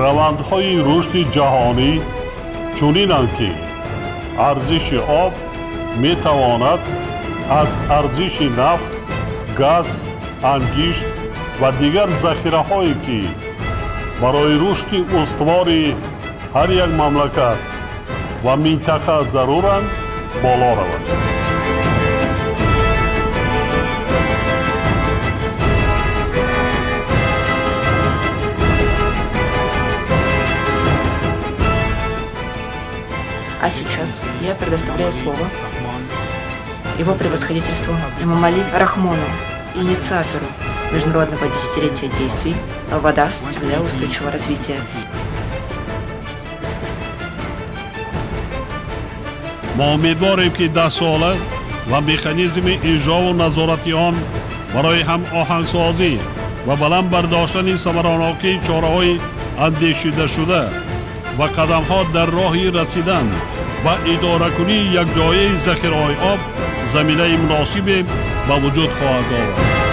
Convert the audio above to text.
Равандҳои рушди ҷаҳонӣ чунинанд, ки арзиши об метавонад аз арзиши нафт, газ, ангишт ва дигар захираҳое, ки барои рушди устувори ҳар як мамлакат ва минтақа заруранд, боло равад. А сейчас я предоставляю слово его превосходительству Эмомали Рахмону, инициатору Международного десятилетия действий «Вода для устойчивого развития». Мо умедворем, ки 10сола ва механизми иҷрову назорати он барои ҳамоҳангсозӣ ва баланд бардоштани самаранокии чораҳои андешидашуда ва қадамҳо дар роҳи расидан ба идоракунии якҷояи захираҳои об заминаи муносибе ба вуҷуд хоҳад овард.